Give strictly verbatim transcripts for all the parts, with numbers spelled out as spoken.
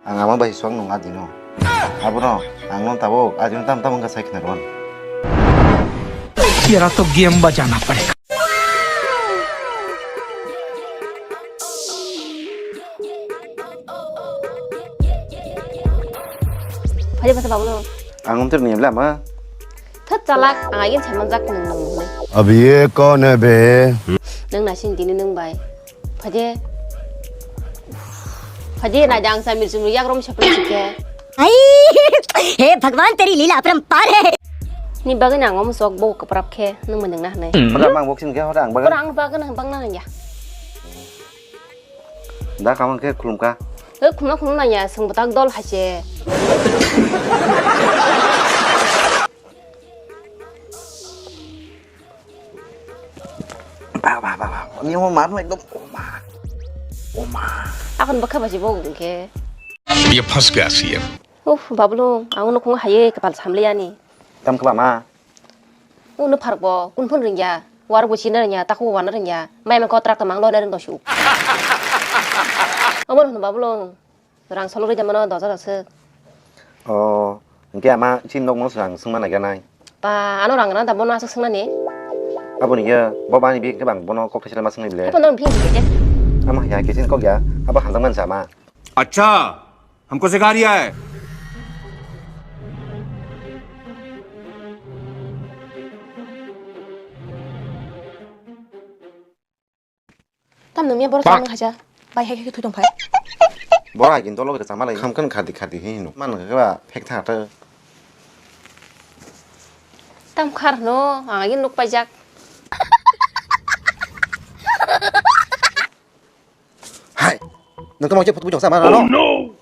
Ang ama bai suang nung adino. Abono ang no tabuk adino tam tam wngkha sai khna rwan. तेरा तो गेम बजाना पड़ेगा। Phai basa babu no. Ang untir ni bla ma. Thot chalak, ang agin sai manjak nung nung nung. अब ये कौन है बे? Nung na sin tini nung bai. Phaje. Phaje na jang sa mir sumur yak rom sapri sike. Ai, हे भगवान, तेरी लीला अपरंपार है। Ni bagwi nang om sok bo kaprap khe nung mendeng na hne. Mada mang boxing khe hoda ang bagwi. Ora ang bagwi nang bang na ya. Da kamang khe khulum ka. He khulum khulum na ya sung batak dol hache. Ba, ba, ba, ba. Ni mo mar na ekdom. Oma. Oma. Akon bwkha baji bo hwnkhe. ये फंस गया CM. Uff, Babulung, ang nukung haye kapal samliyani. Tam kaba ma? Unu pharok bo, kun phun ringya. War bo china ringya, taku wana ringya. Mai ma kotrak tamang lo na ring dosu. Amor hunu Babulung. Rang solo rida mano dojar aswk. O, hwnkhe ama chini nokmano swrang swngma naiganai. Ta, ano rang rang da bono aswk swngnani? Aboni ya, bo bani bik khe bang bono kok thaisala ma swngnai bile. Hapo norok phiyang khe. Ama ya khe chini kok ya, abo hanjak man sama. अच्छा, हमको सिखा रिया है। Tam nungya borok samung haja. Bai hai hai thwi tong phai. Borok agin dolo khe chama lai. Kham khan khadi khadi hi hino. Man khe ba phek tha ta. Tam khar no, ang agin nuk paijak. Hai. Nang tamo je photo bujang sama no.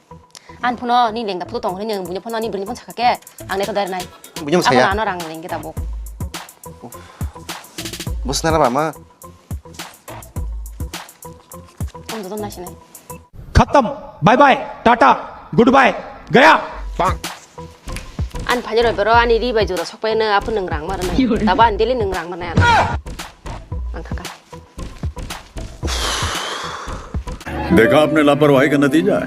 An phono ni lengda photo tong hini bunya phono ni bring phone sakha ke. Ang ne to dar nai. Bunya saya. Ano rang lengke tabuk. Busna la ba ma. Tong dodon nai sinai. खत्म। Bye bye. Tata. Goodbye. गया। An phani roi boro ani ri bai jora sokpai na apu nung rang mar na. Taba an deli nung rang mar na. Ang thaka. देखा आपने लापरवाही का नतीजा है।